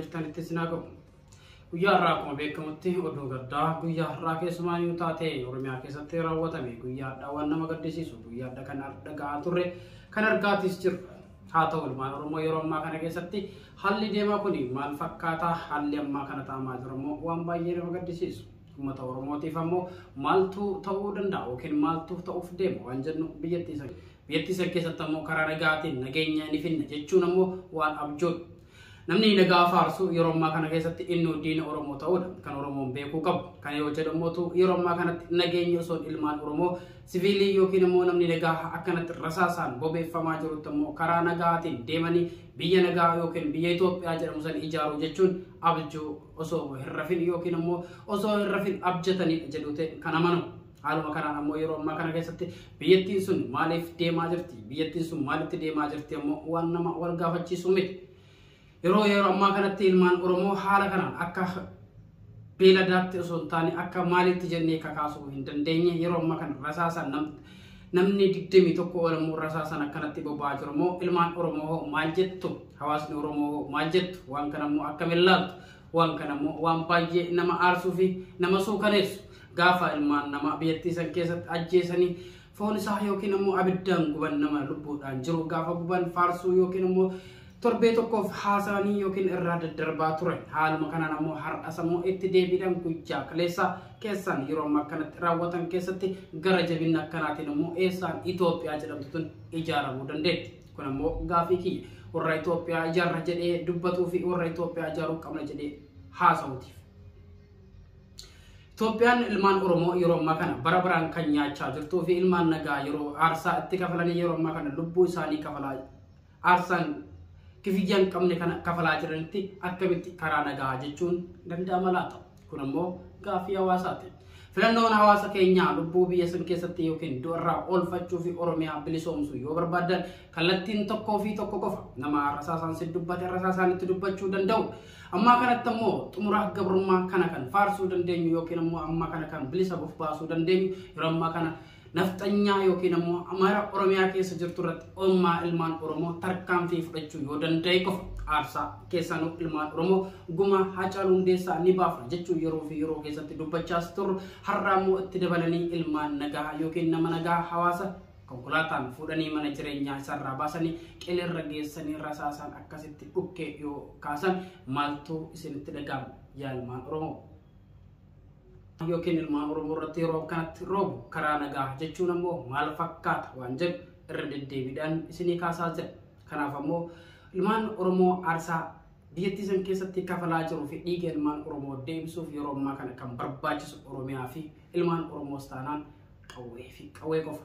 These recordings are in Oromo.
Jirtanitti isin haa ga'u. Guyyaa har'aa akkuma beekamutti oduu gaddaa guyyaa har'aa keessumaa taatee Oromiyaa keessatti raawwatame guyyaa har'aa waan nama gaddisiisu guyyaa har'aa kan dhaga'aa turre kan argaatis jiru. Haa ta'u, ilmaan Oromoo, yeroo ammaa kana keessatti haalli deemaa kun maal fakkaataa? Haalli ammaa kana ta'amaa jiru immoo waan baay'ee nama gaddisiisu. Uummata Oromootiif ammoo maaltu ta'uu danda'a yookiin maaltu ta'uuf deema waan jennu, biyyattii san keessatti ammoo karaa nagaatiin nageenya ni finna jechuun ammoo waan abjoodha. Namni nagaa faarsu yeroo ammaa kana keessatti inni diina Oromoo ta'uudha kan Oromoon beekuu qabu. Kana yoo jedhamuutu yeroo ammaa kanatti nageenyi osoo ilmaan Oromoo siviilii yookiin immoo namni nagaa akkanatti rasaasaan bobeeffamaa jirutti immoo karaa nagaatiin deemanii biyya nagaa yookiin biyya Itoophiyaa jedhamu san ijaaruu jechuun abjuu osoo hin rafin yookiin immoo osoo hin rafin abjatanidha jedhute kan amanu. Haaluma kanaan ammoo yeroo ammaa kana keessatti biyyattiin sun maaliif deemaa jirti? Biyyattiin sun maalitti deemaa jirti ammoo waan nama wal gaafachiisu miti. Yeroo ammaa kanatti ilmaan Oromoo haala kanaan akka beeladaatti osoo hin taane akka maalitti jennee kakaasuu hin dandeenye, yeroo ammaa kana rasaasan namni 21 ol immoo rasaasan akkanatti boba'aa jiru immoo ilmaan Oromoo hoo maal jettu? Hawaasni Oromoo hoo maal jettu? Waan kana immoo akkamiin ilaaltu? Waan kana immoo waan baay'ee nama aarsuu fi nama suukaneessu, gaafa ilmaan nama biyyattii san keessatti ajjeesanii foon isaa yookiin immoo abiddaan guban, nama lubbuudhaan jiru gaafa guban faarsuu yookiin immoo torbee tokkoof haasa'anii yookiin irraa daddarbaa ture. Haaluma kanaan ammoo har'as ammoo itti deebiidhaan guyyaa kaleessa keessan yeroo ammaa kanatti raawwatan keessatti gara jabina akkanaatiin immoo eessaan Itoophiyaa jedhamtu tun ijaaramuu dandeetti? Kun ammoo gaafii kiyya warra Itoophiyaa ijaarra jedhee dubbatuu fi warra Itoophiyaa ijaaruu qabna jedhee haasa'uutiif. Itoophiyaan ilmaan Oromoo yeroo ammaa kana bara baraan kan nyaachaa jirtuu fi ilmaan nagaa yeroo aarsaa itti kafalanii yeroo ammaa kana lubbuu isaanii kafalaa, aarsaan kifiyyaa hin qabne kana kafalaa jiranitti akkamitti karaa nagaa jechuun danda'ama laata? Kun ammoo gaaffii hawaasaati. Filannoon hawaasa keenyaa lubbuu biyya san keessatti yookiin du'arraa oolfachuu fi Oromiyaa bilisoomsuu yoo barbaadan kallattiin tokkoo fi tokko qofa, nama rasaasaan si dubbate rasaasaan itti dubbachuu danda'u. Ammaa kanatti ammoo xumura gabrummaa kana kan faarsuu dandeenyu yookiin ammoo ammaa kana kan bilisa of baasuu dandeenyu yeroo ammaa kana nafxanyaa yookiin ammoo Amaara Oromiyaa keessa jirtu irratti oolmaa ilmaan Oromoo tarkaanfii fudhachuu yoo danda'e qofa. Aarsaa keessanuu ilmaan Oromoo guma Haacaaluu Hundeessaa ni baafna jechuun yeroo fi yeroo keessatti dubbachaas turru, har'a ammoo itti dabalanii ilmaan nagaa yookiin nama nagaa hawaasa konkolaataan fuudhanii mana jireenyaa isaarraa baasanii qilleerra geessanii rasaasaan akkasitti dhukkee yoo kaasan maaltu isinitti dhaga'ama, yaa ilmaan Oromoo? Yookiin ilmaan Oromoo irratti yeroo kanatti roobu karaa nagaa jechuun ammoo maal fakkaata waan jedhu irra deddeebiidhaan isinii kaasaa jira. Kanaaf ammoo ilmaan Oromoo aarsaa biyyattii san keessatti kafalaa jiruu fi dhiiga ilmaan Oromoo deebisuuf yeroo ammaa kana kan barbaachisu Oromiyaa fi ilmaan Oromoos taanaan qawwee fi qawwee qofa.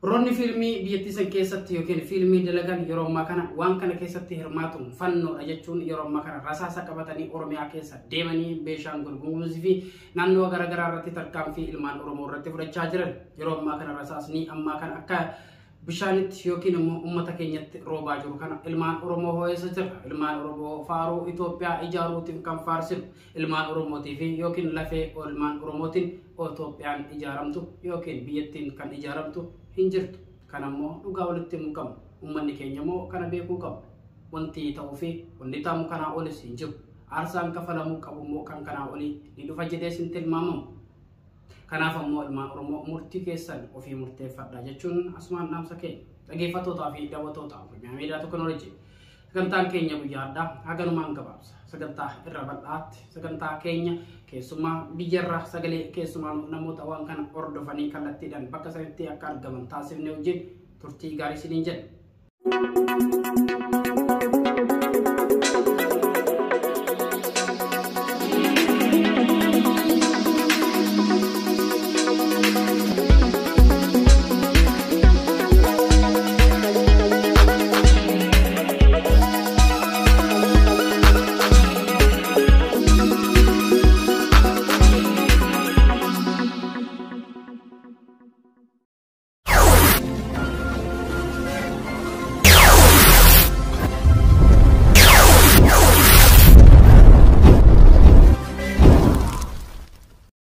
Warroonni fiilmii biyyattii san keessatti yookiin fiilmii dalagan yeroo ammaa kana waan kana keessatti hirmaatuun fannoodha jechuun yeroo ammaa kana rasaasa qabatanii Oromiyaa keessa deemanii Beeshaangul Gumuzii fi naannoo garaagaraa irratti tarkaanfii ilmaan Oromoo irratti fudhachaa jiran. Yeroo ammaa kana rasaasni ammaa kana akka bishaanitti yookiin immoo uummata keenyatti roobaa jiru kana ilmaan Oromoo ho'eessa jira. Ilmaan Oromoo faaruu Itoophiyaa ijaaruutiin kan faarsinu ilmaan Oromootii fi yookiin lafee ilmaan Oromootiin Itoophiyaan ijaaramtu yookiin biyyattiin kan ijaaramtu hin jirtu. Kan ammoo dhugaa walitti himuu qabnu. Uummanni keenya immoo kana beekuu qabu. Wanti ta'uu fi wanti ta'amu kanaa olis hin jiru. Aarsaan kafalamuu qabu immoo kan kanaa olii ni dhufa jedhee sin tilmaamamu. Kanaaf ammoo ilmaan Oromoo, murtii keessan ofii murteeffadha jechuun asumaan dhaamsa keenya. Dhaggeeffattootaa fi daawwattoota Oromiyaa Miidiyaa Teekinooloojii. Sagantaan keenya guyyaa addaa haganumaan gabaabsa. Sagantaa irra bal'aatti sagantaa keenya keessumaa biyyarraa sagalee keessumaa namoota waan kana hordofanii kallattiidhaan bakka sanitti akka argaman taasifne wajjin turtii gaarii isiniin jenna.